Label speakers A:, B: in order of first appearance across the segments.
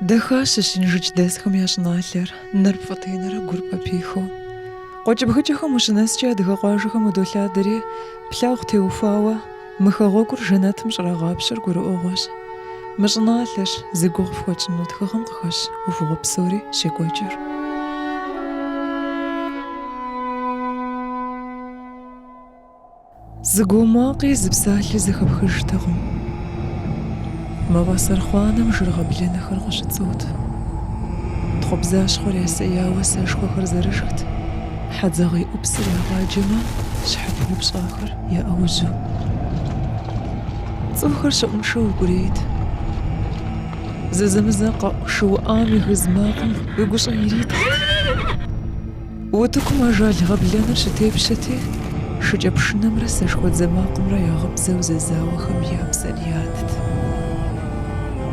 A: Дахащэщ инжыдждэсхэм я щӏыналъэр, нэр пфӏытенэрэ гур пӏэпихыу. Къуэкӏэбгыкӏэхэм ущынэскӏэ адыгэ къуажэхэм удолъадэри, плъагъу теухуауэ, мы хэгъуэгур жэнэтым щӏрагъапщэр гурыӏуэгъуэщ. Мы щӏыналъэрщ зи гугъу фхуэтщӏыну тхыгъэм къыхэщ ӏуэхугъуэ псори щекӏуэкӏыр. Зы гуо макъи зы псалъи зэхэпхыжтэкъым. Мафӏэс архъуанэм жыр гъэблэнэхэр къыщыцӏут. Тхъуэбзащхъуэр ясеяуэ сэшхуэхэр зэрышхт, хьэдзэгъей ӏупсыр ягъаджэмэ, щхьэ пыупщӏахэр я ӏэужьу. Цӏыхухэр щэӏуншэу укӏурийт. Зэзэмызэ къэӏу шы уӏам и гыз макъым уи гущӏэм иритхът. Утыкум ажал гъэблэныр щытепщэти, шыкӏэпшынэмрэ сэшхуэдзэ макъымрэ я гъыбзэу зэзауэхэм я псэр ятт.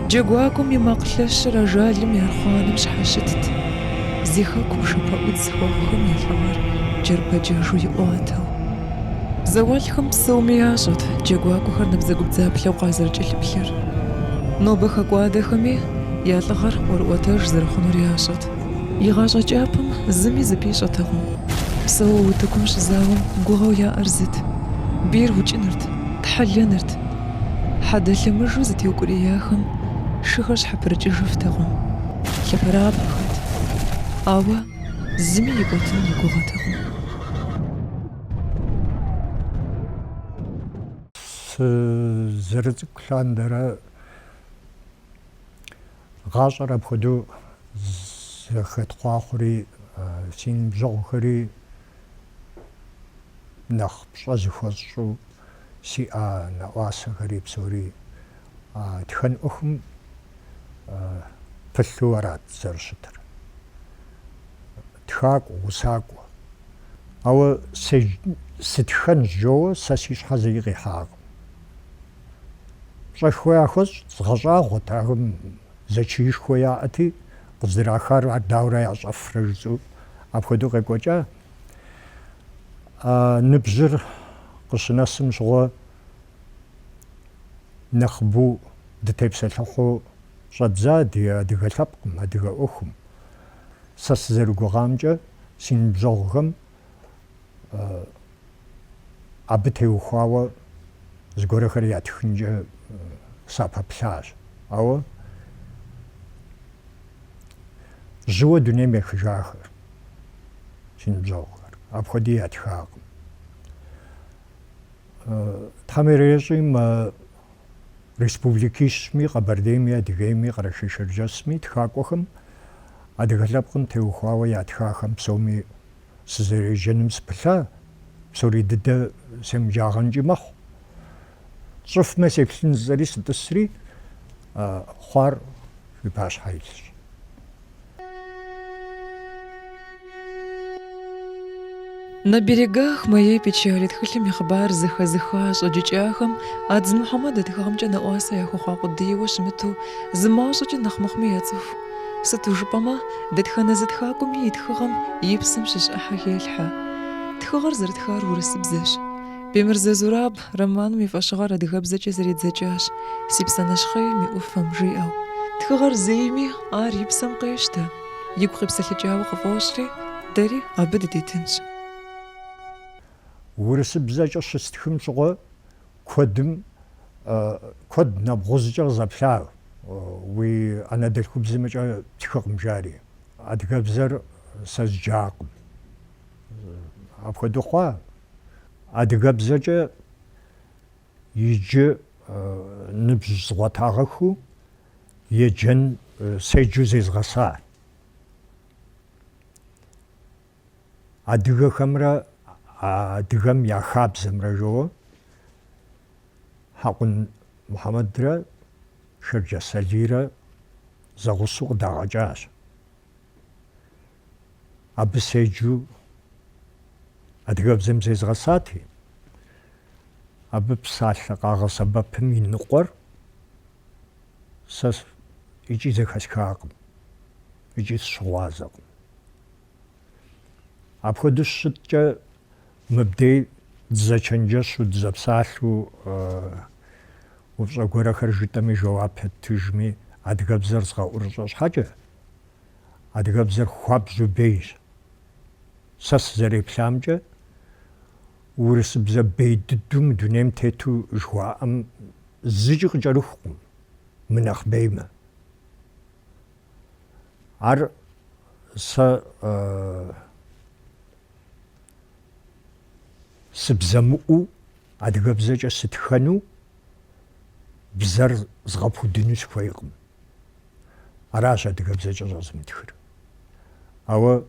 A: Джэгуакӏуэм и макъ лъэщыр ажалым и архъуанэм щхьэщытт, зи хэкум шэпэӏудз хуэхъухэм я лӏыгъэр джэрпэджэжу иӏуатэу. Зауэлӏхэм псоми ящӏэт джэгуакӏуэхэр набдзэгубдзаплъэу къазэрыкӏэлъыплъыр. Нобэ хэкӏуадэхэми я лӏыгъэр ӏуэрыӏуэтэж зэрыхъунур ящӏэт. И гъащӏэ кӏапэм зыми зыпищӏэтэкъым. Псэууэ утыкум щызауэм гугъэу яӏэр зыт, бийр укӏынырт, тхьэлэнырт. Хьэдэ лъэмыжу зытеукӏурияхэм шыхэр щхьэпрыкӏыжыфтэкъым, лъэпэрапэхэт. Ауэ зыми икӏуэтын и гугъэтэкъым.
B: Сызэрыцӏыкӏу лъандэрэ Гъащӏэр апхуэдэу зэхэтхъуа хъури, си ныбжьэгъухэри нэхъ пщӏэ зыхуэсщӏу сиӏа нэӏуасэхэри псори а тхэн ӏуэхум пылъу арат зэрыщытыр. Тхакӏуэ, усакӏуэ. Ауэ сытхэнщ жоуэ сэ си щхьэ зэи къихьакъым. Пщӏэшхуэ яхуэсщӏт, згъэщӏагъуэт, ахэм зэчиишхуэ яӏэти, къыздрахар ар дауэрэ ящӏэфрэ жысӏэу апхуэдэу къекӏуэкӏа. А ныбжьыр къыщынэсым щыгъуэ нэхъыбэу дытепсэлъыхьу щӏэддза ди адыгэ лъэпкъым, адыгэ ӏуэхум. Сэ сызэрыгугъамкӏэ, си ныбжьэгъухэм Абы теухуауэ зыгуэрхэр ятхынкӏэ сапэплъащ. Ауэ жьыуэ дунейм ехыжахэр, си ныбжьэгъухэр, апхуэди ятхакъым. Тхьэм ирещӏи, мы республикищми, Къэбэрдейми, Адыгейми, Къэрэшей-Шэрджэсми тхакӏуэхэм адыгэ лъэпкъым теухуауэ ятхахэм псоми Сызэреджэным сыпылъа, псори дыдэ семыджагъэнкӏи мэхъу. Сщӏыфмэ сеплъын жысӏэри сытӏысри, хъуар фи пащхьэ илъщ.
A: На берегах моей печали тхылъым и хъыбар зэхэзыха щӏэджыкӏахэм Адз Мухьэмэд а тхыгъэмкӏэ нэӏуасэ яхуэхъуа къудейуэ щымыту, зы мащӏэкӏэ нэхъ мыхъуми яцӏыху. Сыту жыпӏэмэ, дэтхэнэ зы тхакӏуэми и тхыгъэм и псэм щыщ ӏыхьэ хелъхьэ. Тхыгъэр зэрытхар урысыбзэщ. Бемырзэ Зураб романым и фӏэщыгъэр адыгэбзэкӏэ зэридзэкӏащ, Си псэ нэщхъейм и ӏуфэм, жиӏэу. Тхыгъэр зейми ар и псэм къещтэ, игу къипсэлъыкӏауэ къыфӏощӏри, дэри абы дытетынщ.
B: Урысыбзэкӏэ щыстхым щыгъуэ куэдым куэд нэбгъузкӏэ къызэплъа уи анэдэлъхубзэмкӏэ птхыкъым жари. Адыгэбзэр сэ зджакъым. Апхуэдэу хъуа. Адыгэбзэкӏэ иджы ныбжь згъуэтагъэххэу еджэн седжэу зезгъэса. Адыгэхэмрэ адыгэм я хабзэмрэ жоуэ Хьэкъун Мухьэмэдрэ Шэрджэс Алийрэ зэгъусэу къыдагъэкӏащ. Абы седжэу адыгэбзэм зезгъэсати, абы псалъэ къагъэсэбэпым и ныкъуэр сэ икӏи зэхэсхакъым, икӏи сыщыгъуазэкъым. Апхуэдэу щыткӏэ мыбдей дызэчэнджэщу, дызэпсалъэу упщӏэ гуэрэхэр жытӏэми, жэуап еттыжми. Адыгэбзэр згъэӏурыщӏэ щхьэкӏэ, адыгэбзэр хуабжьу бейщ. Сэ сызэреплъамкӏэ, урысыбзэ бей дыдэу мы дунейм тету жыхуаӏэм зыкӏи къыкӏэрыхукъым, мынэхъ беймэ. Ар сэ сыбзэмыӏуу адыгэбзэкӏэ сытхэну бзэр згъэпудыну сыхуейкъым. Аращ адыгэбзэкӏэ щӏэзмытхыр. Ауэ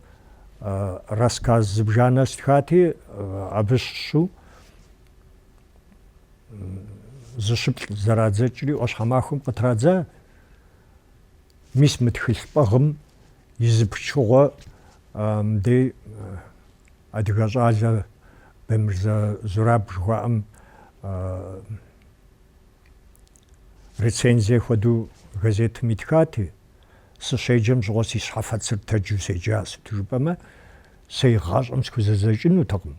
B: рассказ зыбжанэ стхати, абы щыщу зыщыплӏ зэрадзэкӏри ӏуащхьэмахуэм къытрадза. Мис мы тхылъ пӏыгъым и зы пычыгъуэ мыдей адыгэ щӏалэ Бемырзэ Зураб жыхуаӏэм рецензие хуэдэу газетым итхати, сыщеджэм щыгъуэ си щхьэфэцыр тэджу седжа, сыту жыпӏэмэ, сэ игъащӏэм схузэдзэкӏынутэкъым,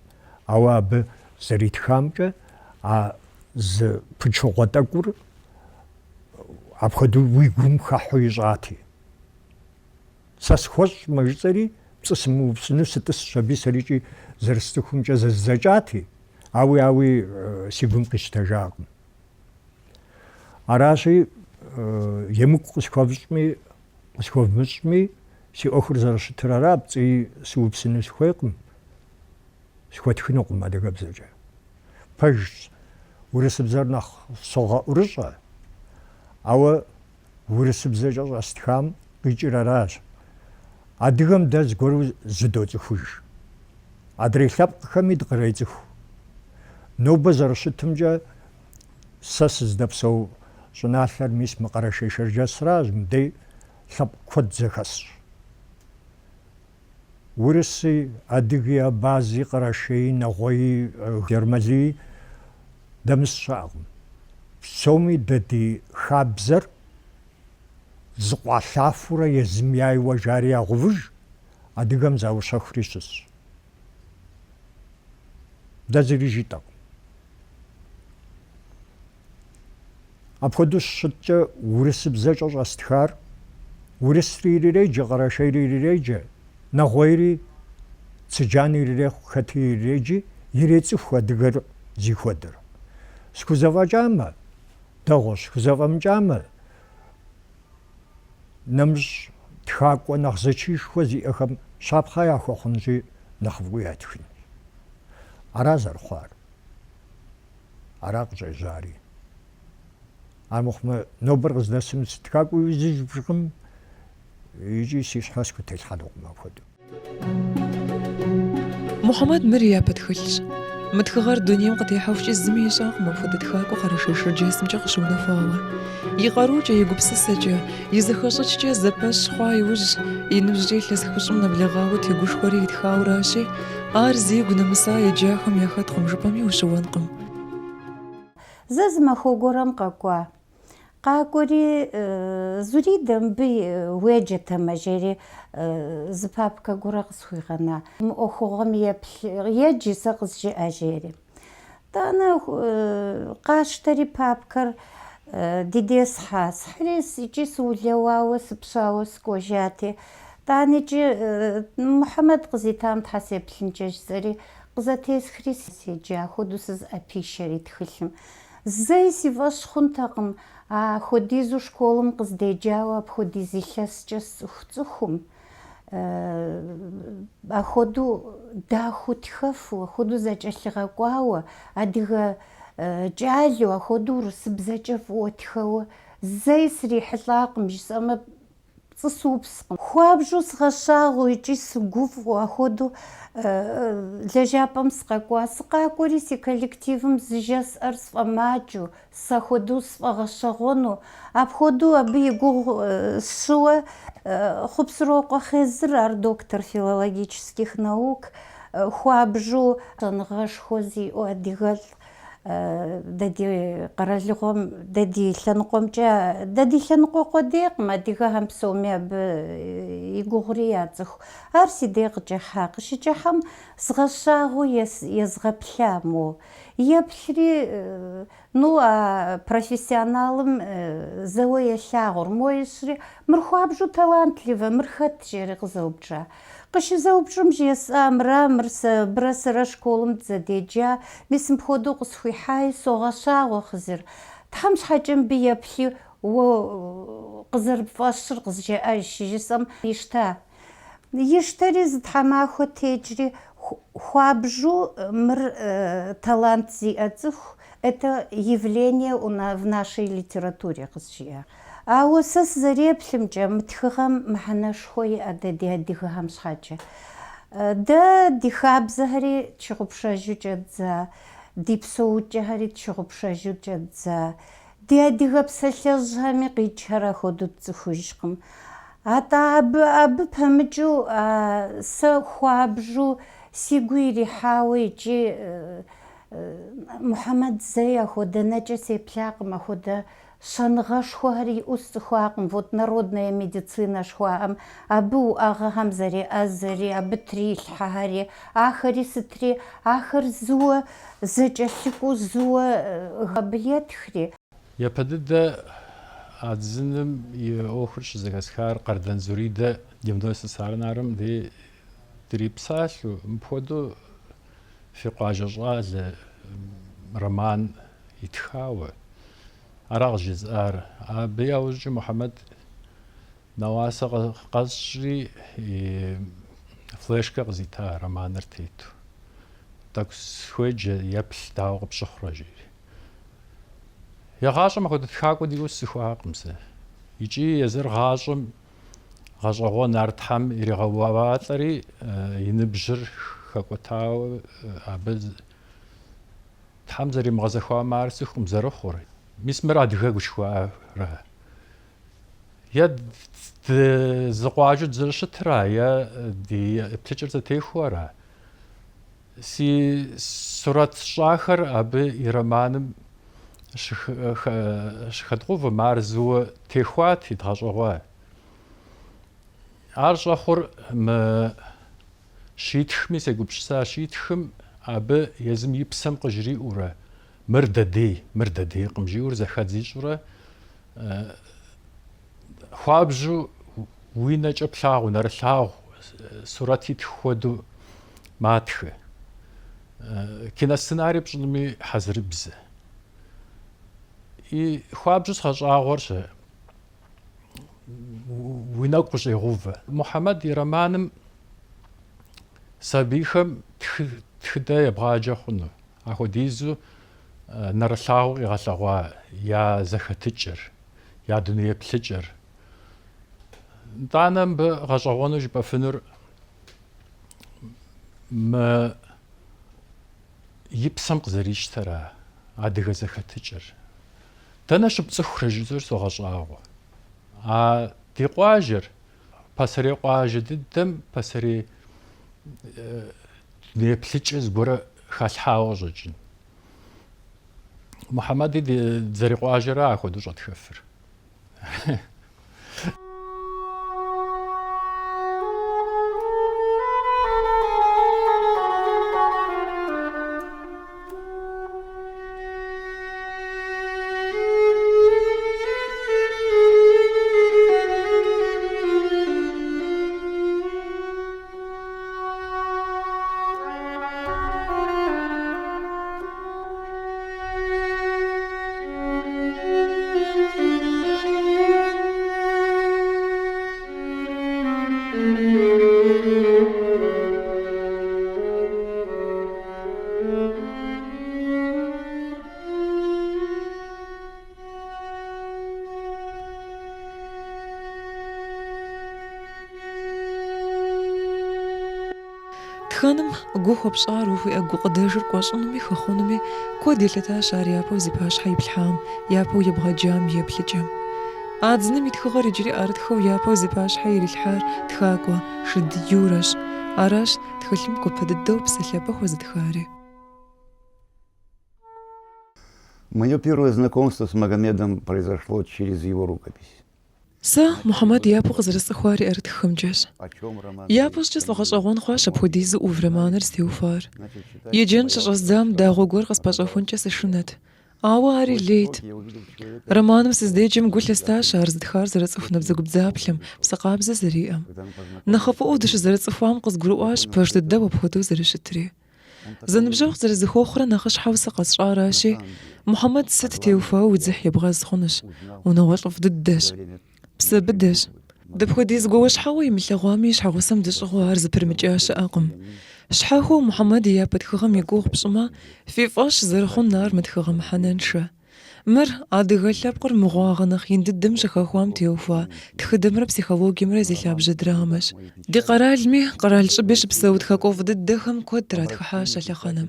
B: ауэ абы зэритхамкӏэ а зы пычыгъуэ тӏэкӏур апхуэдэу уи гум хэхьу ищӏати. Сэ схуэщӏмэ жысӏэри, пцӏы сымыупсыну сытӏысщ аби сэрикӏи зэрысцӏыхумкӏэ зэздзэкӏати, ауи ауи си гум къищтэжакъым. Аращи, емыкӏу къысхуэфщӏми, къысхуэвмыщӏми, си ӏуэхур зэрыщытыр ара, пцӏыи сыупсыну сыхуейкъым, схуэтхынукъым адыгэбзэкӏэ. Пэжщ, урысыбзэр нэхъ согъэӏурыщӏэ, ауэ урысыбзэкӏэ щӏэстхам къикӏыр аращ. Адыгэм дэ зыгуэру зыдоцӏыхуж. Адрей лъэпкъхэми дыкърецӏыху. Нобэ зэрыщытымкӏэ сэ сыздэпсэу щӏыналъэр мис мы Къэрэшей-Шэрджэсращ, мыдей лъэпкъ куэд зэхэсщ. Урыси, адыги, абази, къэрэшеи, нэгъуеи, ермэлыи дэмыс щыӏэкъым. Псоми дэ ди хабзэр зыкъуалъафурэ езым яйуэ жари ягъэувыж, адыгэм заущэхури щысщ. Дэ зыри жытӏэкъым. Апхуэдэу щыщыткӏэ урысыбзэкӏэ щӏэстхар, урысри ирыреджэ, къэрэшейри ирыреджэ, нэгъуейри, цыджани ирырехъу, хэти ирыреджи, ирецӏыху адыгэр зихуэдэр. Схузэфӏэкӏамэ, дэгъуэщ, схузэфӏэмыкӏамэ, нэмыщӏ тхакӏуэ нэхъ зэчиишхуэ зиӏэхэм щапхъэ яхуэхъунщи, нэхъыфӏу ятхынщ. Ара зэрыхъуар. Ара къыщӏежьари. Армыхъумэ, нобэр къыздэсым сытхакӏуэуи зызбжкъым икӏи си щхьэ схутелъхьэнукъым апхуэдэу.
A: Мухьэмэд мыр и япэ тхылъщ. Мы тхыгъэр дунейм къытехьэхукӏи зыми ищӏакъым апхуэдэ тхакӏуэ Къэрэшей-Шэрджэсымкӏэ къыщыунэхуауэ. И къарукӏэ, и гупсысэкӏэ, и зэхэщӏыкӏкӏэ зэпэщ хъуа иужь, и ныбжькӏэ илъэс хыщӏым нэблэгъауэ тегушхуэри итхауращи, Ар зигу нэмыса еджахэм яхэткъым жыпӏэми ущыуэнкъым.
C: Зэ зы махуэ гуэрэм къэкӏуа. Къакӏуэри, Зуридэ, мыбы уеджэтэмэ, жери зы папкэ гуэрэ къысхуигъэна. Мы ӏуэхугъуэм еплъ, еджи, сэ къызжыӏэ, жери. Тӏанэ къасщтэри папкэр ди дей схьа. Схьыри икӏи сыулэуауэ, сыпщауэ сыкӏуэжати. Тӏанэкӏи Мухьэмэд къызитам тхьэ сеплъынкӏэ жысӏэри, къызэтесхри седжа хуэдэу сызыӏэпишэри тхылъым. Зэи си фӏэщ хъунтэкъым ахуэдизу школым къыздеджауэ апхуэдиз илъэскӏэ сцӏыху цӏыхум. Ахуэдэу дахэу тхэфу, ахуэдэу зэкӏэлъыгъэкӏуауэ, адыгэ кӏалэу, ахуэдэу урысыбзэкӏэ фӏыуэ тхэуэ зэи срихьэлӏакъым жысӏэмэ, пцӏы сыупскъым. Хуабжьу сгъэщӏагъуэу икӏи сыгуфӏэу ахуэдэу лэжьапӏэм сыкъэкӏуа. Сыкъакӏуэри си коллективым зыжесӏэр сфӏэмакӏыу, Сэ хуэдэу сфӏэгъэщӏэгъуэну, апхуэдэу абы и гугъу сщӏыуэ Хъупсырокъуэ Хъезыр, ар доктор филологических наук, хуабжьу щӏэныгъэшхуэ зиӏэу адыгэлӏ, дэ ди къэралыгъуэм, дэ ди лъэныкъуэмкӏэ, дэ ди лъэныкъуэ къуэдейкъым, адыгэхэм псоми абы и гугъури яцӏыху. Ар си дей къыкӏыхьа. Къыщыкӏыхьэм згъэщӏагъуэу езгъэплъа мо. Еплъри, ну, а профессионалым зэуэ елъагъур, мо ищӏри, мыр хуабжьу талантливэ, мыр хэт, жери къызэупщӏа. Къыщызэупщӏым жесӏа, мыра, мыр сэ, абырэ сэрэ школым дызэдеджа, мис мыпхуэдэу къысхуихьаи, согъэщӏагъуэ, Хъызыр. Тхьэм щхьэкӏэ мыбы еплъи, уэ къызэрыпфӏэщыр къызжеӏэж, щыжысӏэм, ищта. Ищтэри зы тхьэмахуэ текӏри, хуабжьу мыр талант зиӏэ цӏыху, это явление в нашей литературе къызжиӏа. Ауэ сэ сызэреплъымкӏэ, мы тхыгъэм мыхьэнэшхуэ иӏэ дэ ди адыгэхэм щхьэкӏэ. Дэ ди хабзэхэри тщыгъупшэжу кӏэддза, ди псэукӏэхэри тщыгъупшэжу кӏэддза, Ди адыгэ псалъэжьхэми къикӏхэр ахуэдэу тцӏыхужкъым. Атӏэ абы, абы пэмыкӏыу сэ хуабжьу сигу ирихьауэ икӏи Мухьэмэд зэи ахуэдэ нэкӏэ сеплъакъым, ахуэдэ щэныгъэшхуэхэр иӏэу сцӏыхуакъым. Вот народная медицина жыхуаӏэм абы уӏэгъэхэм зэреӏэзэри, абы трилъхьэхэри, ахэри сытри, ахэр зыуэ Зэкӏэлъыкӏуэу зыуэ абы етхри.
D: Япэ дыдэ Адзыным и ӏуэхур щызэхэсхар Къардэн Зуридэ Дневной ССР-м дей дрипсалъэу, мыпхуэдэу фи къуажэ щӏалэ роман итхауэ. Ара къызжезыӏар. Абы яужькӏэ Мухьэмэд нэӏуасэ къэсщӏри и флешкэ къызита романыр тету. Тӏэкӏу схуеджэ, еплъ, дауэ къыпщыхъурэ, жиӏэри. Егъащӏэм апхуэдэ тхакӏуэ диӏэу сцӏыхуакъым сэ. Икӏи езыр гъащӏэм гъэщӏэгъуэн ар Тхьэм иригъэуалӏэри, и ныбжьыр хэкӏуэтауэ абы Тхьэм зэримыгъэзэхуамэ ар сцӏыхукъым зэрыхъур. Мис мыр адыгэгу жыхуаӏэра. Е зы къуажэу дызэрыщытра, е ди еплъыкӏэр зэтехуэу ара? Си сурэт сщӏахэр абы и романым щыхэдгъэувэм, ар зыуэ техуат, дгъэщӏэгъуа. Ар щӏэхъур мы щитхми сегупсыса, щитхым абы езым и псэм къыжриӏэурэ, мыр дэдей, мыр дэдейкъым жиӏэурэ зэхэдз ищӏурэ, Хуабжьу уи нэкӏэ плъагъу, нэрылъагъу сурэт итх хуэдэу матхэ. Киносценарий пщӏынуми хьэзырыбзэ. И хуабжьу сгъэщӏагъуэр-щэ, уи нэгу къыщӏегъэувэ. Мухьэмэд и романым сабийхэм тхыдэ ебгъаджэ хъуну, Ахуэдизу нэрылъагъуу къигъэлъэгъуа я зэхэтыкӏэр, я дуней еплъыкӏэр. Нтӏанэ мыбы гъэщӏэгъуэну жыпӏэфынур мы и псэм къызэрищтэра адыгэ зэхэтыкӏэр. Дэнэ щыпцӏыхурэ жысӏэу согъэщӏагъуэ. А ди къуажэр, пасэрей къуажэ дыдэм пасэрей Дуней еплъыкӏэ зыгуэрэ халъхьауэ къыщӏэкӏын. Мухьэмэди дызэрикъуажэра апхуэдэу щӏэтхэфыр.
A: Тхэным гу хуэпщӏар ухуиӏэ гукъыдэжыр кӏуэщӏынуми хэхъуэнуми куэд елъытащ ар япэу зи пащхьэ иплъхьам, япэу ебгъэджам и еплъыкӏэм. Адзыным и тхыгъэр иджыри ӏэрытхыу япэу зи пащхьэ ирилъхьар тхакӏуэ Шыд Юрэщ. Аращ тхылъым гуапэ дыдэу псалъэпэ хуэзытхари.
E: Мое первое знакомство с Магомедом произошло через его рукопись.
A: Сэ Мухьэмэд япэу къызэрысцӏыхуар и ӏэрытххэмкӏэщ. Япэщӏыкӏэ сфӏэгъэщӏэгъуэн хъуащ апхуэдизу ӏув романыр зытеухуар. Еджэн щыщӏэздзам дагъуэ гуэр къыспэщӏэхуэнкӏэ сышынэт. Ауэ ари лейт. Романым сыздеджэм гу лъыстащ ар зытхар зэрыцӏыху набдзэгубдзаплъэм, псэ къабзэ зэриӏэм. Нэхъыфӏыӏуэу дыщызэрыцӏыхуам къызгурыӏуащ пэж дыдэу апхуэдэу зэрыщытри. Зэныбжьэгъу зэрызэхуэхъурэ нэхъыщхьэу сэ къэсщӏаращи, Мухьэмэд сыт теухуауэ уи дзыхь ебгъэз хъунущ, унагъуэлӏыфӏ дыдэщ, псэ быдэщ. Дапхуэдиз гуауэщхьэуэ имылъэгъуами, и щхьэгъусэм дыщӏыгъуу ар зыпэрымыкӏа щыӏэкъым. Щхьэхуэу Мухьэмэд и япэ тхыгъэм и гугъу пщӏымэ, фи фӏэщ зэрыхъун ар мытхыгъэ мыхьэнэншэ. Мыр адыгэ лъэпкъыр мыгъуагъэ нэхъ ин дыдэм щыхэхуам теухуа тхыдэмрэ психологиемрэ зи лъабжьэ драмэщ. Ди къэралми, къэрал щӏыби щыпсэу тхакӏуэфӏ дыдэхэм куэд тратхыхьащ а лъэхъэнэм.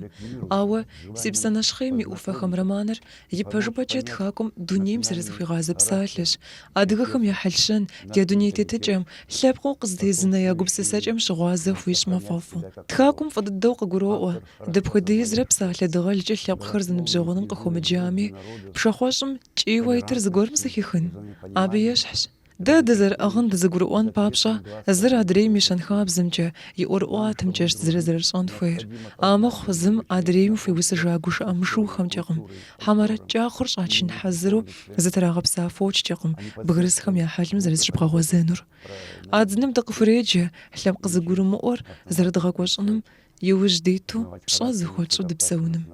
A: Ауэ Си псэ нэщхъейм и ӏуфэхэм романыр ипэжыпӏэкӏэ тхакӏуэм дунейм зэрызыхуигъазэ псалъэщ, адыгэхэм я хьэл-щэн, я дуней тетыкӏэм, лъэпкъыу къызытезынэ я гупсысэкӏэм щыгъуазэ хуищӏмэ фӏэфӏу. Тхакӏуэм фӏы дыдэу къыгуроӏуэ, Дапхуэдизрэ псалъэ дыгъэлкӏэ лъэпкъхэр зэныбжьэгъуным къыхуемыджами, пшахъуэщӏым кӏийуэ итыр зыгуэрым зэхихын? Абы ещхьщ. Дэ дызэрыӏыгъын дызэгурыӏуэн папщӏэ, зыр адрейм и щэнхабзэмкӏэ, и ӏуэрыӏуатэмкӏэщ дызэрызэрыщӏэн хуейр. Амыхъу зым адрейм хуиусыжа гушыӏэ мышыухэмкӏэкъым, хьэмэрэ кӏакхъур щӏачын хьэзыру зытрагъэпса фочкӏэкъым бгырысхэм я хьэлым зэрызыщыбгъэгъуэзэнур. Адзыным дыкъыхуреджэ лъэпкъ зэгурымыӏуэр зэрыдгъэкӏуэщӏыным Иужь диту пщӏэ зыхуэтщӏу дыпсэуным.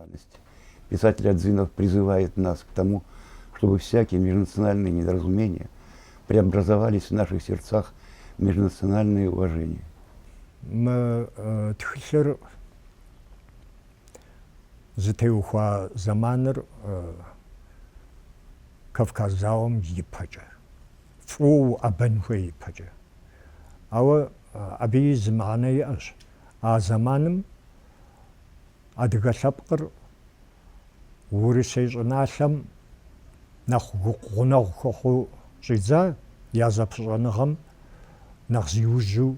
E: Писатель Адзинов призывает нас к тому, чтобы всякие межнациональные недоразумения преобразовались в наших сердцах в межнациональное уважение.
B: Мы тхылъыр зытеухуа зэманыр Кавказ зауэм ипэкӏэ, фӏыуэ уӏэбэн хуей ипэкӏэ. Ауэ абыи зы мыхьэнэ иӏэщ. А зэманым адыгэ лъэпкъыр Урысей щӏыналъэм нэхъ гъунэгъу хуэхъуу щӏидза, я зэпыщӏэныгъэм нэхъ зиужьу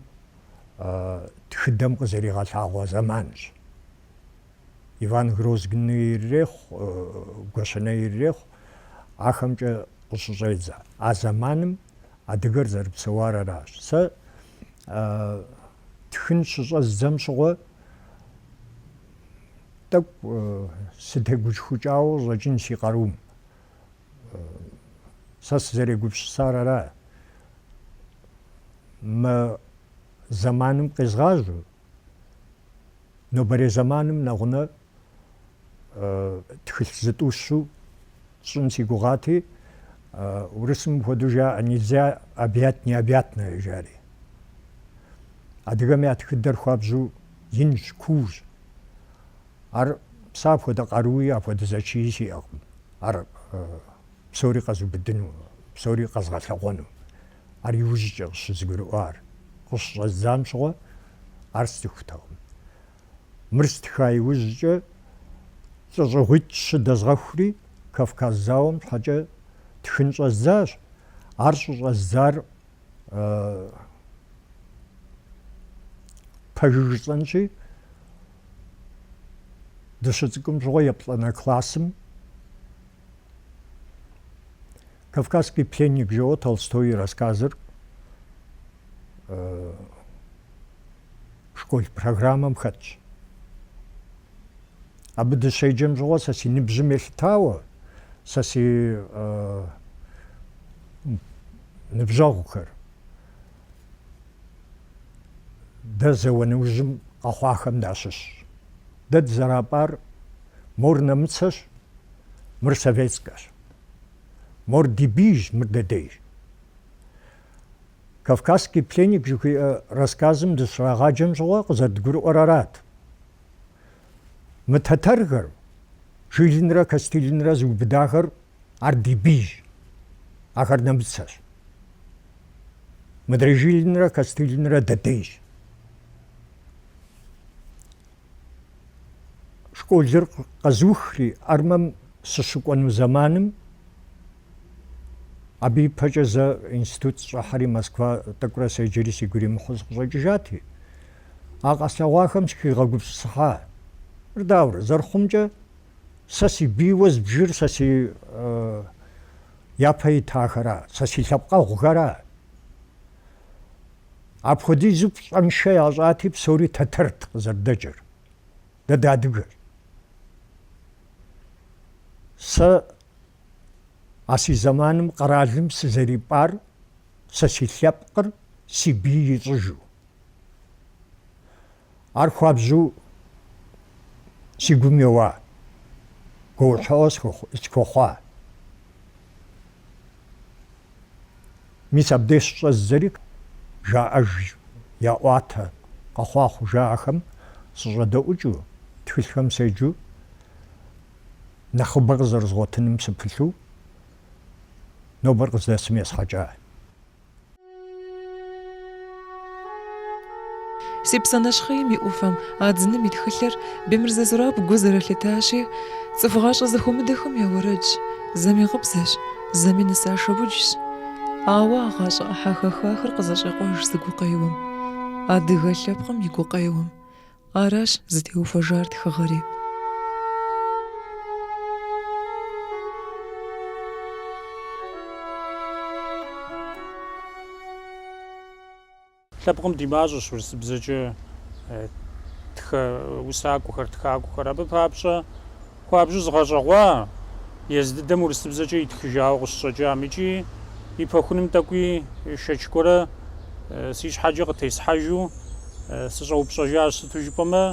B: тхыдэм къызэригъэлъагъуэ зэманщ. Иван Грозный ирырехъу, Гуащэней ирырехъу, ахэмкӏэ къыщыщӏедзэ. А зэманым адыгэр зэрыпсэуар аращ. Сэ Тхын щыщӏэздзэм щыгъуэ тӏэкӏу сытегушхукӏауэ къыщӏэкӏын си къарум. Сэ сызэрегупсысар ара. Мы зэманым къезгъажьэу, нобэрей зэманым нэгъунэ тхылъ зытӏущу сщӏын си гугъати, урысым мыпхуэдэу жаӏэ, нельзя объять необъятное жари. Адыгэм я тхыдэр хуабжьу инщ, куущ. Ар сэ апхуэдэ къаруи, апхуэдэ зэчии сиӏэкъым. Ар псори къэзубыдыну, псори къэзгъэлъэгъуэну. Ар иужькӏэ къыщызгурыӏуар, къыщыщӏэздзам щыгъуэ ар сцӏыхутэкъым. Мыр стха иужькӏэ лӏэщӏыгъуитӏ-щы дэзгъэхури, Кавказ зауэм щхьэкӏэ тхын щӏэздзащ. Ар щӏыщӏэздзар пэжыр жысӏэнщи, дыщыцӏыкӏум щыгъуэ еплӏанэ классым Кавказский пленник жэуэ Толстой и рассказыр школ программэм хэтщ. Абы дыщеджэм щыгъуэ сэ си ныбжьым елъытауэ, сэ си ныбжьэгъухэр дэ зауэ нэужьым къэхъуахэм дащыщщ. Дэ дызэрапӏар мор нэмыцэщ, мыр советскэщ. Мор ди бийщ, мыр дэдейщ. Кавказский пленник жыхуиӏэ рассказым дыщрагъаджэм щыгъуэ къызэрыдгурыӏуэр арат. Мы тэтэрхэр, Жилинрэ Костылинрэ зыубыдахэр ар ди бийщ, ахэр нэмыцэщ. Мыдрей Жилинрэ Костылинрэ дэдейщ. Школыр къэзухри, армэм сыщыкӏуэну зэманым, абы ипэкӏэ зэ институт сщӏыхьэри Москва тӏэкӏурэ седжэри сигу иримыхьу сыкъыщӏэкӏыжати, а къэслъэгъуахэм сыхигъэгупсысыхьа. Мыр дауэрэ, зэрыхъумкӏэ, сэ си бийуэ збжыр, сэ си. Япэ итахэра, сэ си лъэпкъэгъухэра. Апхуэдизу пщӏэншэ ящӏати, псори тэтэрт къызэрыдэкӏыр. Дэ дыадыгэщ. Сэ а си зэманым къэралым сызэрипӏар сэ си лъэпкъыр си бий ищӏыжу. Ар хуабжьу си гум еуа, гуэуэхьыгъуэ схуэхъуа. Мис абдеж щӏэздзэри, жаӏэж, яӏуатэ, къэхъуа хъужахэм сыщӏэдэӏукӏыу, тхылъхэм седжу, нэхъыбэ къызэрызгъуэтыным сыпылъу, нобэр къыздэсым есхьэкӏа.
A: Си псэ нэщхъейм и ӏуфэм Адзыным и тхылъыр Бемырзэ Зураб гу зэрылъитащи, цӏыху гъащӏэ зэхуэмыдэхэм я уэрэдщ, зэми гъыбзэщ, зэми нысашэ уджщ. Ауэ а гъащӏэ ӏыхьэ хэхахэр къызэщӏекъуэж зы гукъеуэм, адыгэ лъэпкъым и гукъеуэм. Аращ зытеухуэжар тхыгъэри.
F: Лъэпкъым ди мащӏэщ урысыбзэкӏэ тхэ усакӏуэхэр, тхакӏуэхэр. Абы папщӏэ Хуабжьу згъэщӏэгъуа, езы дыдэм урысыбзэкӏэ итхыжауэ къыщыщӏэкӏам икӏи ипэхуным тӏэкӏуи шэч гуэрэ си щхьэкӏэ къытесхьэжу сыщӏэупщӏэжащ, сыту жыпӏэмэ,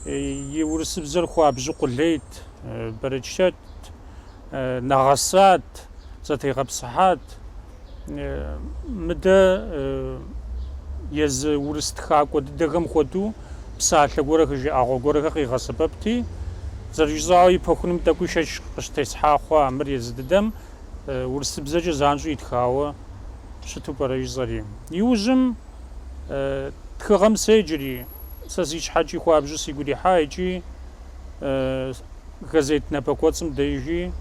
F: и урысыбзэр хуабжьу къулейт, бэрычэтт, нэгъэсат, зэтегъэпсыхьат. Мыдэ езы урыс тхакӏуэ дыдэхэм хуэдэу псалъэ гуэрэхэр, жыӏэгъуэ гуэрэхэр къигъэсэбэпти, зэрыжысӏауэ ипэхуным тӏэкӏуи шэч къыщытесхьа хъуа мыр езы дыдэм урысыбзэкӏэ занщӏэу итхауэ щыту пӏэрэ жысӏэри. Иужьым тхыгъэм седжэри, сэ си щхьэкӏи хуабжьу сигу ирихьа икӏи газет напэкӏуэцӏым дежи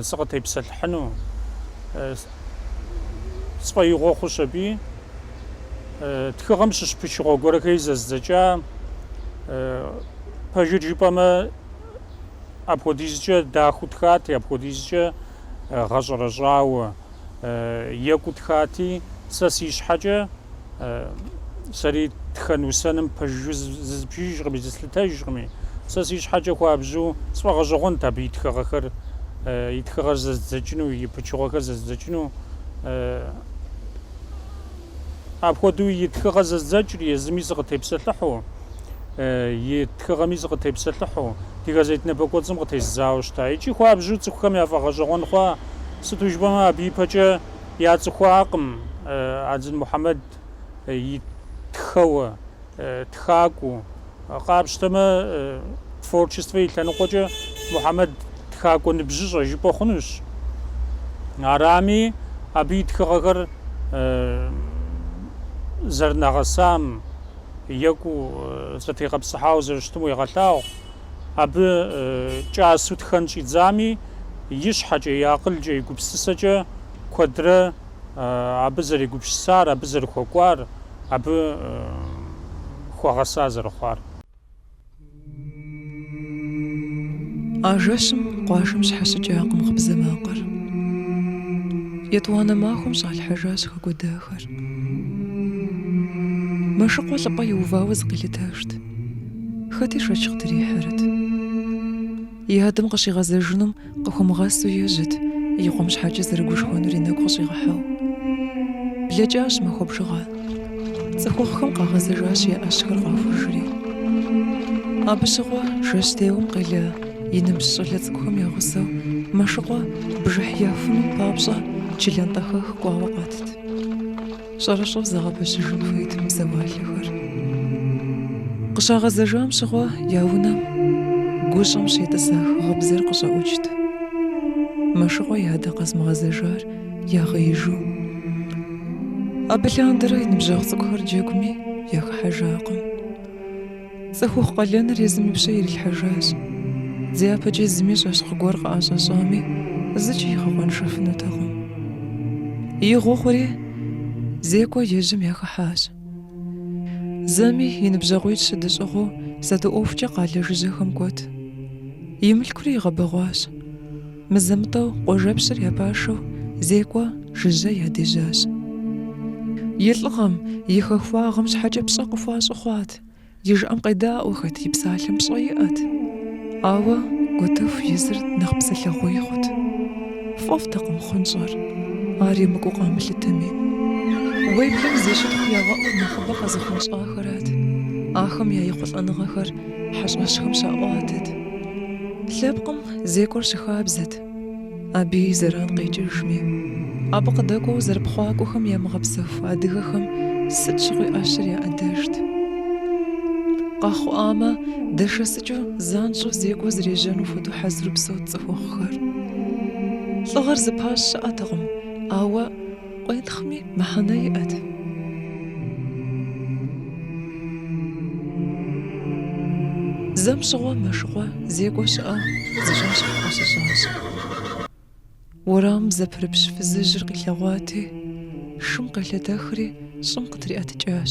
F: сыкъытепсэлъыхьыну сфӏэигъуэ хъущ аби. Тхыгъэм щыщ пычыгъуэ гуэрэхэри зэздзэкӏа. Пэжыр жыпӏэмэ, апхуэдизкӏэ дахэу тхати, апхуэдизкӏэ гъэщӏэрэщӏауэ. Екӏуу тхати, сэ си щхьэкӏэ сэри тхэн усэным пэжу зызбжыжкъыми, зыслъытэжкъыми. Сэ си щхьэкӏэ хуабжьу сфӏэгъэщӏэгъуэнт абы и тхыгъэхэр, и тхыгъэр зэздзэкӏыну, и пычыгъуэхэр зэздзэкӏыну. Апхуэдэу и тхыгъэ зэздзэкӏри, езыми сыкъытепсэлъыхьу, и тхыгъэми сыкъытепсэлъыхьу, ди газет напэкӏуэцӏым къытездзауэ щыта. Икӏи хуабжьу цӏыхухэм яфӏэгъэщӏэгъуэн хъуа, сыту жыпӏэмэ абы ипэкӏэ яцӏыхуакъым Адзын Мухьэмэд и тхэуэ, тхакӏуэу. Къапщтэмэ, творчествэ и лъэныкъуэкӏэ Мухьэмэд тхакӏуэ ныбжьыщӏэ жыпӏэ хъунущ. Арами, абы и тхыгъэхэр зэрынэгъэсам, екӏуу зэтегъэпсыхьауэ зэрыщытым уегъэлъагъу. Абы кӏасэу тхэн щӏидзами, и щхьэкӏэ, и акъылкӏэ, и гупсысэкӏэ куэдрэ абы зэрегупсысар, абы зэрыхуэкӏуар, абы хуэгъэса зэрыхъуар.
A: А жэщым къуажэм щхьэщыкӏакъым гъыбзэ макъыр. Етӏуанэ махуэм щӏалъхьэжащ хэкӏуэдахэр. Мэшыкъуэ лӏыпӏэ иувауэ зыкъилъытэжт. Хэти шэч къытрихьэрэт. И адэм къыщигъэзэжынум Къыхуэмыгъэсу ежьэт, и къуэм щхьэкӏэ зэрыгушхуэнур и нэгу къыщӏигъэхьэу. Блэкӏащ махуэ бжыгъэ. Цӏыхухъухэм къагъэзэжащ я ӏэщхэр къахужри. Абы щыгъуэ жэщ теуэм къела и ныбжь щӏалэ цӏыкӏухэм я гъусэу Мэшыкъуэ бжыхь яхуным папщӏэ чылантӏэхэх кӏуауэ къэтт. Щӏэрыщӏэу зэгъэпэщыжын хуейт псэуалъэхэр. Къыщагъэзэжам щыгъуэ я унэм гущӏэм щетӏысэх гъыбзэр къыщӏэӏукӏт. Мэшыкъуэ и адэ къэзымыгъэзэжар ягъеижу. Абы лъандэрэ и ныбжьэгъу цӏыкӏухэр джэгуми яхыхьэжакъым. Цӏыхухъу къалэныр езым и пщэ ирилъхьэжащ. Дяпэкӏэ зыми щӏэщхъу гуэр къыӏэщӏэщӏами, зыкӏи игъэкъуэншэфынутэкъым. Игъуэ хъури, зекӏуэ ежьэм яхыхьащ. Зэми и ныбжьэгъуитӏ щыдыщӏыгъуу сату ӏуэхукӏэ къалэ жыжьэхэм кӏуэт. И мылъкури игъэбэгъуащ. Мызэ-мытӏэу къуажэпщыр я пашэу зекӏуэ жыжьэ ядежьащ. И лӏыгъэм, и хахуагъэм щхьэкӏэ пщӏэ къыхуащӏу хъуат. И жыӏэм къедаӏуэхэт, и псалъэм пщӏэ иӏэт. Ауэ кӏуэтэху езыр нэхъ псэлъэгъуей хъут. Фӏэфӏтэкъым хъунщӏэр, ар емыкӏуу къамылъытэми. Уеблэм зи щытхъу ягъэӏур нэхъыбэ къэзыхъунщӏахэрат. Ахэм я ехъулӏэныгъэхэр хьэщӏэщхэм щаӏуатэт. Лъэпкъым зекӏуэр щыхабзэт. Абы и зэран къекӏыжми. Абы къыдэкӏуэу зэрыпхъуакӏуэхэм ямыгъэпсэху адыгэхэм сыт щыгъуи ӏэщэр я ӏэдэжт. Къэхъуӏамэ, дэшэсыкӏыу занщӏэу зекӏуэ зэрежьэну хуэдэу хьэзыру псэут цӏыхухъухэр. Лӏыгъэр зыпащӏ щыӏэтэкъым, ауэ къуентхъми мыхьэнэ иӏэт. Зэм щыгъуэ Мэшыкъуэ зекӏуэ щыӏэу зы щӏэщхъу къыщыщӏащ. Уэрамым зэпрыпщ фызыжьыр къилъэгъуати, шым къелъэтэхри щӏым къытриӏэтыкӏащ.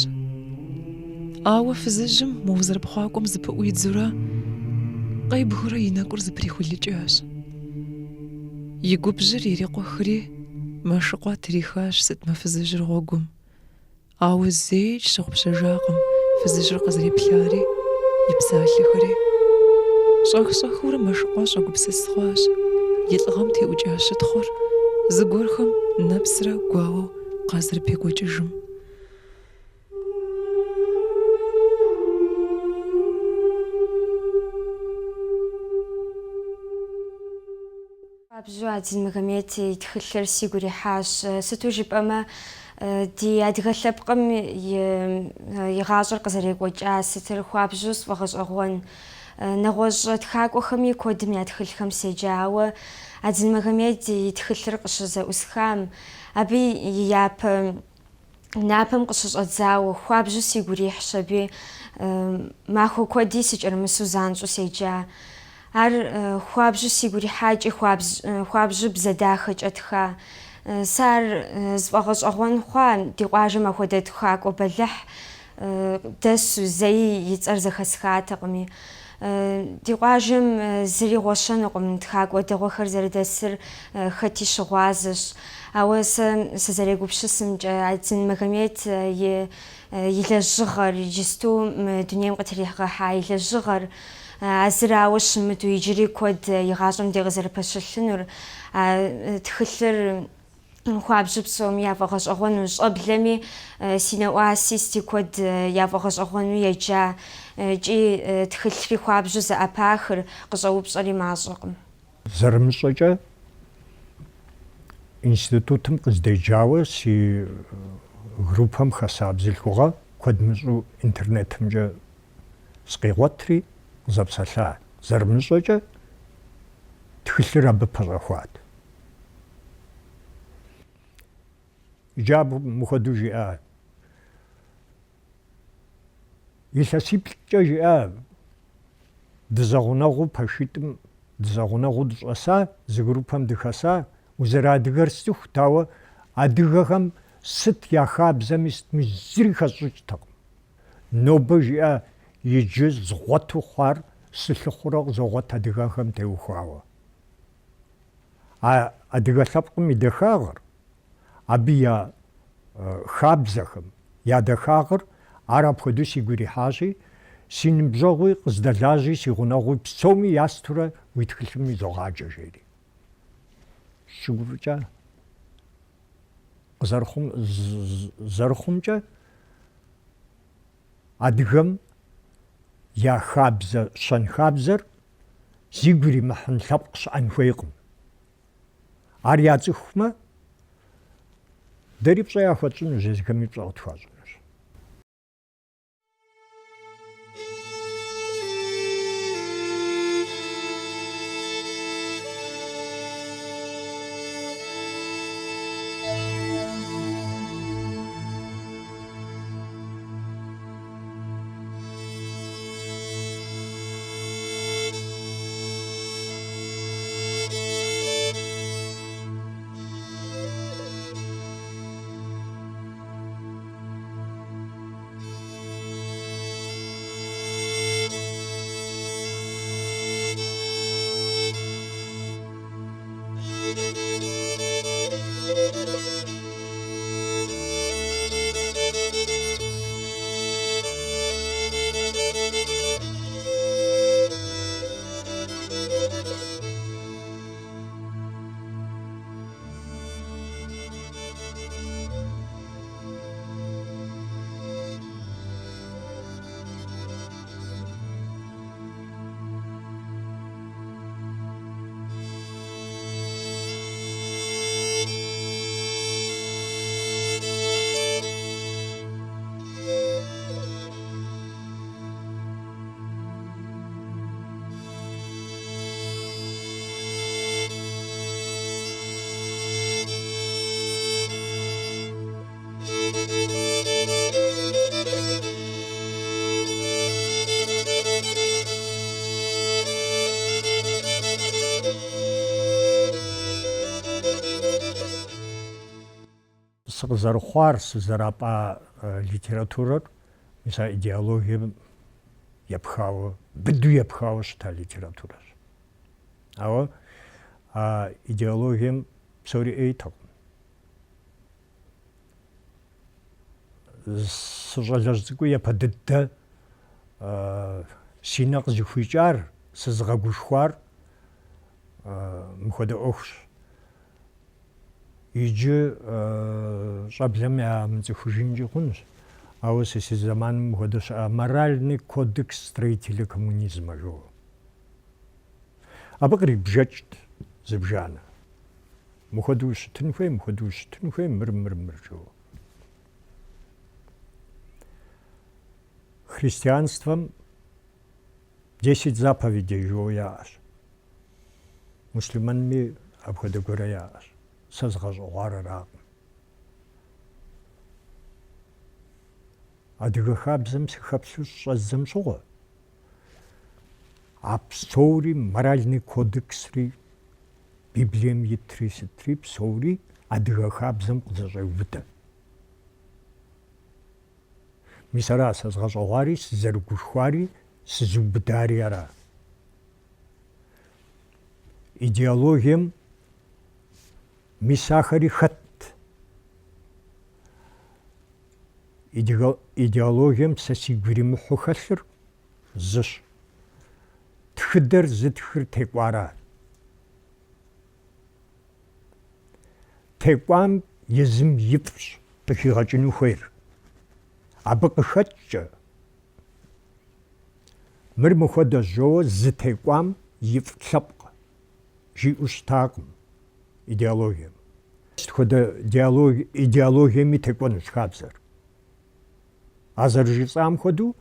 A: Ауэ фызыжьым мо зэрыпхъуакӏуэм зыпыӏуидзурэ, къебгыурэ и нэкӏур зэприхулыкӏащ. И губжьыр ирикъухри, Мэшыкъуэ трихащ сытмэ фызыжьыр гъуэгум. Ауэ зэикӏ щыгъупщэжакъым фызыжьыр къызэреплъари, и псалъэхэри. Щӏэх-щӏэхыурэ Мэшыкъуэ щӏэгупсыс хъуащ, и лӏыгъэм теӏукӏа щытхъур зыгуэрхэм нэпсрэ гуауэу къазэрыпекӏуэкӏыжым.
G: Хуабжьу Адзын Магомет и тхылъыр сигу ирихьащ. Сыту жыпӏэмэ, ди адыгэ лъэпкъым и гъащӏэр къызэрекӏуэкӏа сытыр хуабжьу сфӏэгъэщӏэгъуэн. Нэгъуэщӏ тхакӏуэхэми куэдым я тхылъхэм седжа, ауэ Адзын Магомед и тхылъыр къыщызэӏусхам, абы и япэ Напэм къыщыщӏэдзауэ, хуабжьу сигу ирихьщ аби, махуэ куэди сыкӏэрымысу занщӏэу седжа. Ар хуабжьу сигу ирихьа икӏи хуабжьу бзэ дахэкӏэ тха. Сэ ар сфӏэгъэщӏэгъуэн хъуа, ди къуажэм апхуэдэ тхакӏуэ бэлыхь дэсу, зэи и цӏэр зэхэсхатэкъыми. Ди къуажэм зыри гъуэщэнукъым, тхакӏуэ дэгъуэхэр зэрыдэсыр хэти щыгъуазэщ. Ауэ сэ сызэрегупсысымкӏэ, Адзын Магомет и и лэжьыгъэр, иджысту мы дунейм къытригъэхьа и лэжьыгъэр, а зырауэ щымыту иджыри куэд и гъащӏэм дей къызэрыпэщылъынур, а тхылъыр хуабжьу псоми яфӏэгъэщӏэгъуэну, щӏэблэми си нэӏуаси сыти куэд яфӏэгъэщӏэгъуэну еджа икӏи тхылъри хуабжьу зэӏэпахыр, къыщӏэупщӏэри мащӏэкъым.
B: Зэрымыщӏэкӏэ институтым къыздеджауэ си группэм хэса бзылъхугъэ куэд мыщӏэу интернетымкӏэ сыкъигъуэтри къызэпсэлъа. Зэрымыщӏэкӏэ тхылъыр абы пэщӏэхуат. Иджы абы мыхуэдэу жиӏа. Илъэсиплӏкӏэ жиӏа, дызэгъунэгъуу пэшитӏым дызэгъунэгъуу дыщӏэса, зы группэм дыхэса, узэрыадыгэр сцӏыхут, ауэ адыгэхэм сыт я хабзэми сытми зыри хэсщӏыкӏтэкъым. Нобэ жиӏа, иджы згъуэту хъуар сылъыхъурэ къызогъуэт адыгэхэм теухуауэ. А адыгэ лъэпкъым и дахагъэр, абы я хабзэхэм я дахагъэр, ар апхуэдэу сигу ирихьащи, си ныбжьэгъуи, къыздэлажьи, си гъунэгъуи псоми ястурэ уи тхылъым изогъаджэ, жери. Щыгуфӏыкӏа къызэрыхъум, зэрыхъумкӏэ, адыгэм я хабзэ, щэнхабзэр зигу иримыхьын лъэпкъ щыӏэн хуейкъым. Ар яцӏыхумэ, дэри пщӏэ яхуэтщӏынущ, езыхэми пщӏэ къытхуащӏынущ. Сыкъызэрыхъуар, сызэрапӏа литературэр мис а идеологием епхауэ, быдэу епхауэ щыта литературэщ. Ауэ а идеологием псори ӏейтэкъым. Сыщӏалэжь цӏыкӏуу япэ дыдэ си нэ къызыхуикӏар, сызыгъэгушхуар мыхуэдэ ӏуэхущ. Иджы щӏэблэм ямыцӏыхужынкӏи хъунщ, ауэ сэ си зэманым мыхуэдэ щыӏа Моральный кодекс строителя коммунизма жоуэ. Абы кърибжэкӏт зыбжанэ. Мыхуэдэу ущытын хуей, мыхуэдэу ущытын хуей, мыр, мыр, мыр жоуэ. Христианствэм десять заповедей жоуэ яӏэщ. Муслъымэнми апхуэдэ гуэрэ яӏэщ. Сэ згъэщӏэгъуар аракъым. Адыгэ хабзэм сыхэплъу щыщӏэздзэм щыгъуэ, а псори моральный кодексри, Библием итри сытри псори адыгэ хабзэм къызэщӏеубыдэ. Мис ара сэ згъэщӏэгъуари, сызэрыгушхуари, сызыубыдари ара. Идеологием мис ахэри хэтт. Идеологием сэ сигу иримыхьу хэлъыр зыщ. Тхыдэр зытхыр текӏуара. Текӏуам езым ифӏщ къыхигъэкӏыну хуейр. Абы къыхэкӏкӏэ, мыр мыхуэдэщ жоуэ зытекӏуам ифӏ лъэпкъ жиӏэу щытакъым идеологием. Сыт хуэдэ идеологиеми текӏуэнущ хабзэр. А зэрыжысӏам хуэдэу,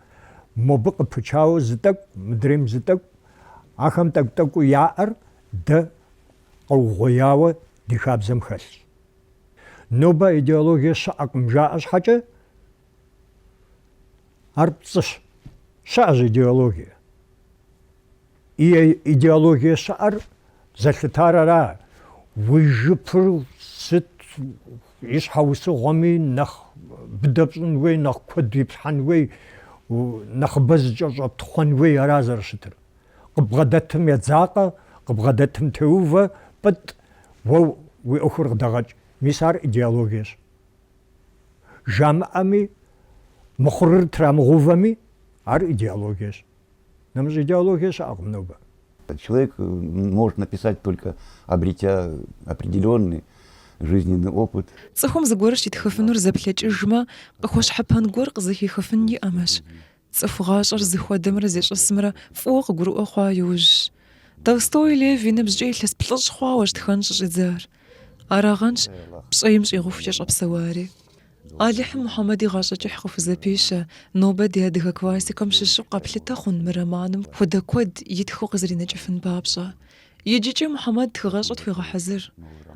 B: мобы къыпычауэ зы тӏэкӏу, мыдрейм зы тӏэкӏу, ахэм тӏэкӏу-тӏэкӏуу яӏэр дэ къэугъуеяуэ ди хабзэм хэлъщ. Нобэ идеологие щыӏэкъым жаӏэ щхьэкӏэ, ар пцӏыщ. Щыӏэщ идеологие. Идеологие щыӏэр зэлъытар ара, уи жыпыр сыт и щхьэусыгъуэми нэхъ быдэ пщӏын хуей, нэхъ куэд иплъхьэн хуей, нэхъыбэ зыкӏэщӏэптхъуэн хуей ара зэрыщытыр. Къыбгъэдэтым едзакъэ, къыбгъэдэтым теувэ, пӏытӏ, уэ уи ӏуэхур къыдэгъэкӏ. Мис ар идеологиещ. Жамыӏэми, мыхъурыр трамыгъэувэми, ар идеологиещ. Нэмыщӏ идеологие щыӏэкъым нобэ.
E: Человек может написать только обретя определенный жизненный опыт.
A: Цӏыхум зыгуэр щитхыфынур зэплъэкӏыжмэ, къыхуэщхьэпэн гуэр къызыхихыфын иӏэмэщ. Цӏыху гъащӏэр зыхуэдэмрэ зищӏысымрэ фӏыуэ къыгурыӏуэ хъуа иужьщ. Толстой Лев и ныбжькӏэ илъэс плӏыщӏ хъуауэщ тхэн щыщӏидзар. Арагъэнщ пщӏейм щӏигъухукӏэ щӏэпсэуари. Алыхьым Мухьэмэд и гъащӏэ кӏыхь къыхузэпищэ, нобэ ди адыгэ классикэм щыщу къэплъытэ хъун мы романым хуэдэ куэд итхыу къызэринэкӏыфын папщӏэ. Иджыкӏи Мухьэмэд тхыгъэщӏэ тхуегъэхьэзыр.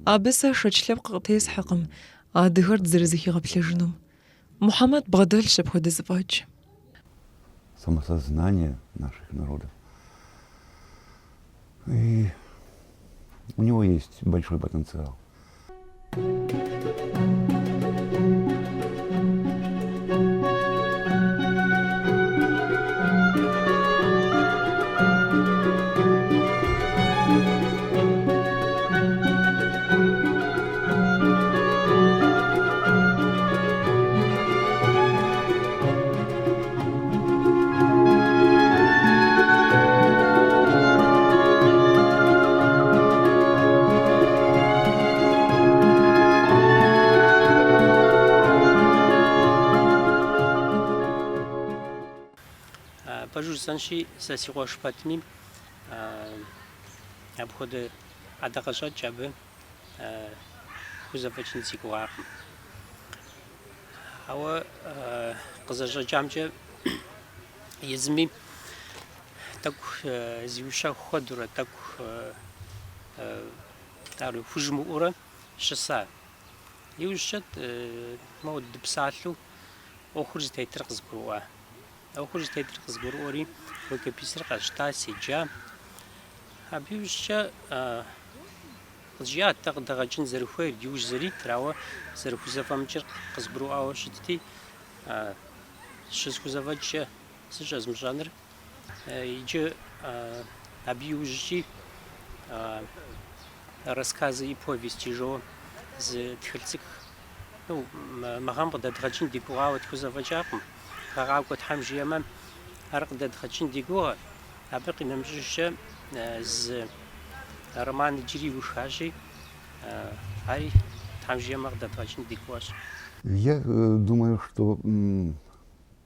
A: Абы сэ шэч лъэпкъ къытесхьэкъым адыгэр дызэрызэхигъэплъэжынум. Мухьэмэд бгъэдэлъщ апхуэдэ зэфӏэкӏ.
E: Самосознание наших народов. И у него есть большой потенциал.
H: Пэжу жысӏэнщи, сэ си къуэш пэтми, апхуэдэ ӏэдакъэщӏэкӏ абы хузэфӏэкӏын си гугъакъым. Ауэ къызэрыщӏэкӏамкӏэ езыми тӏэкӏу зиущэху хуэдэурэ, тӏэкӏу ар хужымыӏэурэ щыса. Иужькӏэ моуэ дыпсалъэу ӏуэхур зытетыр къызгурыӏуа. ӏуэхур зытетыр къызгурыӏуэри, рукописыр къэсщта, седжа. Абы иужькӏэ. Къызжиӏат дэ къыдэгъэкӏын зэрыхуейр, иужь зэритыр, ауэ зэрыхузэфӏэмыкӏыр къызгурыӏуауэ щытти, щысхузэфӏэкӏкӏэ сыт щӏэзмыщӏэныр. Иджы абы иужькӏи Рассказы и повести жоуэ зы тхылъ цӏыкӏу, ну, мы гъэм къыдэдгъэкӏын ди гугъауэ тхузэфӏэкӏакъым. Гъэ къакӏуэ Тхьэм жиӏэмэ, ар къыдэдгъэкӏын ди гугъэ. Абы къинэмыщӏыжкӏэ зы роман иджыри иухащи, ари Тхьэм жиӏэмэ къыдэдгъэкӏын ди гугъэщ.
E: Я думаю, что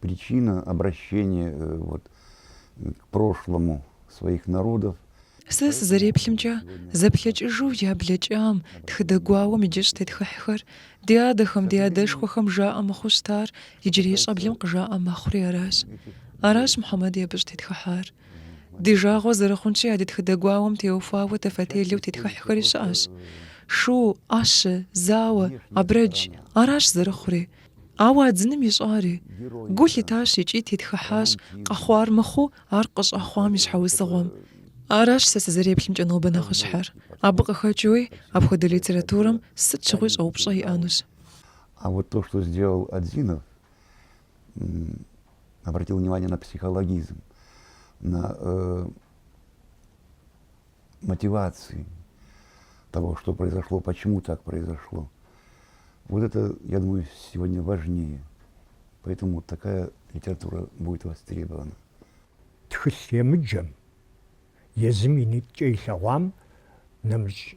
E: причина обращения вот к прошлому своих народов
A: Сэ сызэреплъымкӏэ, зэплъэкӏыжу я блэкӏам, тхыдэ гуауэм иджы щӏытетхыхьхэр, ди адэхэм, ди адэшхуэхэм жаӏэ мыхъуу щытар иджырей щӏэблэм къыжаӏэ мэхъури аращ. Аращ Мухьэмэди абы щӏытетхыхьар. Ди жагъуэ зэрыхъунщи, а ди тхыдэ гуауэм теухуауэ тэфэтелэу тетхыхьхэри щыӏэщ. Шу, ӏэщэ, зауэ, абрэдж, аращ зэрыхъури. Ауэ Адзыным ищӏари, гу лъитащ икӏи тетхыхьащ къэхъуар мыхъуу ар къыщӏэхъуам и щхьэусыгъуэм. Аращ сэ сызэреплъымкӏэ нобэ нэхъыщхьэр. Абы къыхэкӏыуи апхуэдэ литературэм сыт щыгъуи щӏэупщӏэ иӏэнущ.
E: А вот то, что сделал Адзинов, обратил внимание на психологизм, на э, мотивации того, что произошло, почему так произошло. Вот это, я думаю, сегодня важнее. Поэтому такая литература будет востребована.
B: Тхылъ емыджэм, езым и нитӏкӏэ илъэгъуам нэмыщӏ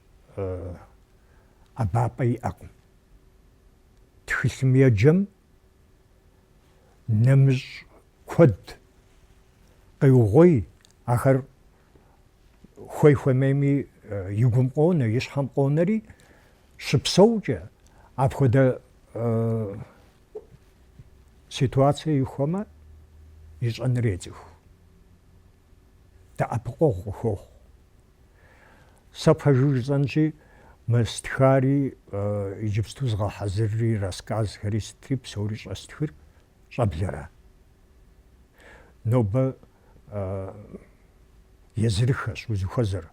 B: ӏэбапӏэ иӏэкъым. Тхылъым еджэм нэмыщӏ куэд къеугъуей, ахэр хуей-хуэмейми и гум къонэ, и щхьэм къонэри, щыпсэукӏэ апхуэдэ ситуацие ихуэмэ, ищӏэныр ецӏыху. Дэӏэпыкъуэгъу къыхуохъу. Сэ пэжу жысӏэнщи, мы стхари, иджыпсту згъэхьэзырри, рассказхэри сытри псори щӏэстхыр щӏэблэра. Нобэ езырыхэщ узыхуэзэр,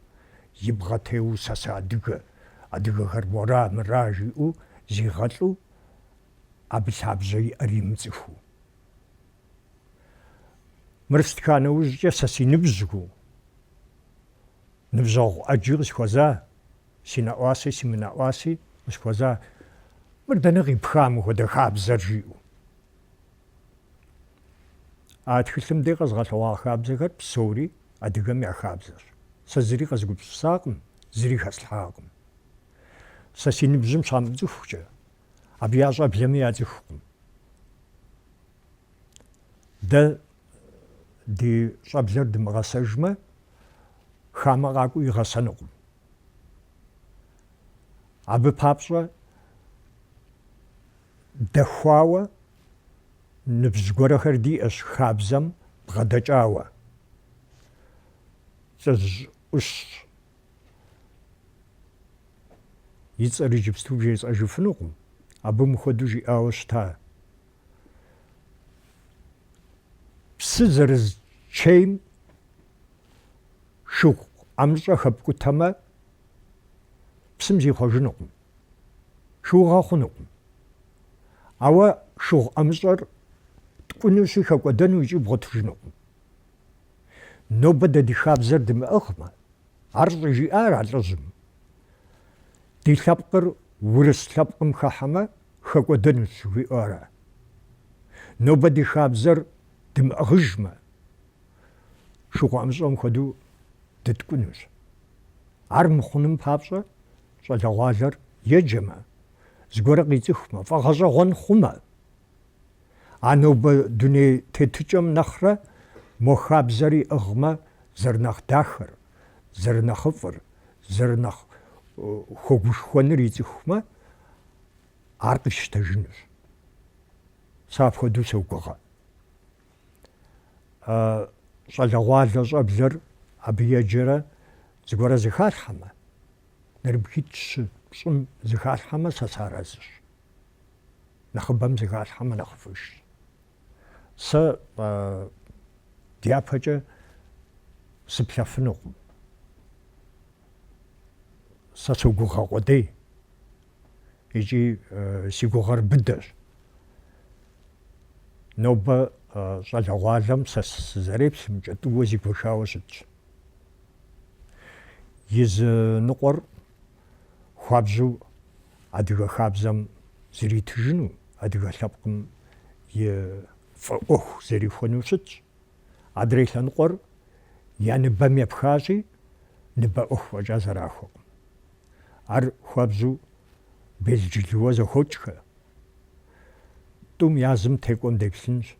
B: и бгъэ теуэу сэ сыадыгэ, адыгэхэр мора, мыра жиӏэу зигъэлӏу, абы лъабжьэ иӏэр имыцӏыхуу. Мыр стха нэужькӏэ сэ си ныбжьгуу, ныбжьэгъу ӏэджи къысхуэза, си нэӏуаси си мынэӏуаси къысхуэза, мыр дэнэ къипха мыхуэдэ хабзэр жиӏэу. А тхылъым дей къэзгъэлъэгъуа хабзэхэр псори адыгэм я хабзэщ. Сэ зыри къэзгупсысакъым, зыри хэслъхьакъым. Сэ си ныбжьым щамыцӏыхукӏэ, абы я щӏэблэми яцӏыхукъым. Дэ ди щӏэблэр дымыгъэсэжмэ, хамэ къакӏуэу игъэсэнукъым. Абы папщӏэ дэхуауэ ныбжь гуэрэхэр диӏэщ хабзэм бгъэдэкӏауэ. Лӏыжь ӏущ и цӏэр иджыпсту бжесӏэжыфынукъым, абы мыхуэдэу жиӏауэ щыта. Псы зэрыз чейм шыгъу ӏэмыщӏэ хэпкӏутэмэ, псым зихъуэжынукъым. Шыугъэ хъунукъым. Ауэ шыгъу ӏэмыщӏэр ткӏунущи хэкӏуэдэну икӏи бгъуэтыжынукъым. Нобэ дэ ди хабзэр дымыӏыгъмэ, ар щӏыжиӏар а лӏыжьым, ди лъэпкъыр урыс лъэпкъым хыхьэмэ, хэкӏуэдэнущ жыхуиӏэу ара. Нобэ ди хабзэр дымыӏыгъыжмэ, шыгъу ӏэмыщӏэм хуэдэу дыткӏунущ. Ар мыхъуным папщӏэ щӏалэгъуалэр еджэмэ, зыгуэрэ къицӏыхумэ, фӏэгъэщӏэгъуэн хъумэ, а нобэ дуней тетыкӏэм нэхърэ мо хабзэр иӏыгъмэ зэрынэхъ дахэр, зэрынэхъыфӏыр, зэрынэхъ хуэгушхуэныр ицӏыхумэ, ар къищтэжынущ. Сэ апхуэдэу согугъэ. Щӏалэгъуалэ щӏэблэр абы еджэрэ зыгуэрэ зыхалъхьэмэ, нэрыбгитӏ-щы пщӏым зыхалъхьэмэ, сэ сыарэзыщ. Нэхъыбэм зыхалъхьэмэ, нэхъыфӏыжщ. Сэ дяпэкӏэ сыплъэфынукъым. Сэ согугъэ къудей икӏи си гугъэр быдэщ. Нобэ щӏалэгъуалэм сэ сызэреплъымкӏэ тӏууэ зигуэшауэ щытщ. И зы ныкъуэр хуабжьу адыгэ хабзэм зритыжыну, адыгэ лъэпкъым и фӏы ӏуэху зэрихуэну щытщ. Адрей лъэныкъуэр я ныбэм епхащи, ныбэ ӏуэху фӏэкӏа зэрахуэкъым. Ар хуабжьу белджылыуэ зэхокӏхэ. Тӏум язым текӏуэм деплъынщ.